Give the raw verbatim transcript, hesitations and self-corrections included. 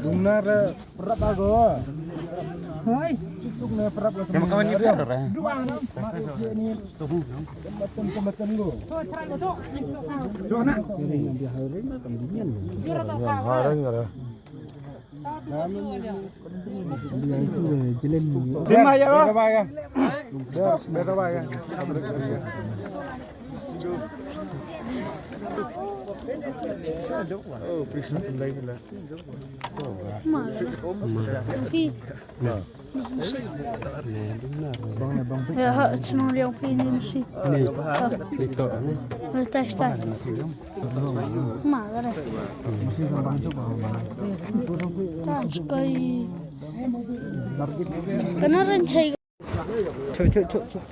Dumnar, eh, perap ago. Hoi. Cucuk ne perap ago. Yang kawan ni perap, eh? Dua, enam. Mat ni, kematan, kematan go. Jona. Haring, haring. Dia itu, eh, jelen. Dia, dia, dia, dia. Oh, Krishna sendai ni lah. Ma. Pi. Ya, ha, chnong liang pi ni masi. Ni. Ha. Ni to ni. Ni tai tai. Ma, ka dei. Ta skai. Kana ran chai. Chok, chok, chok, chok.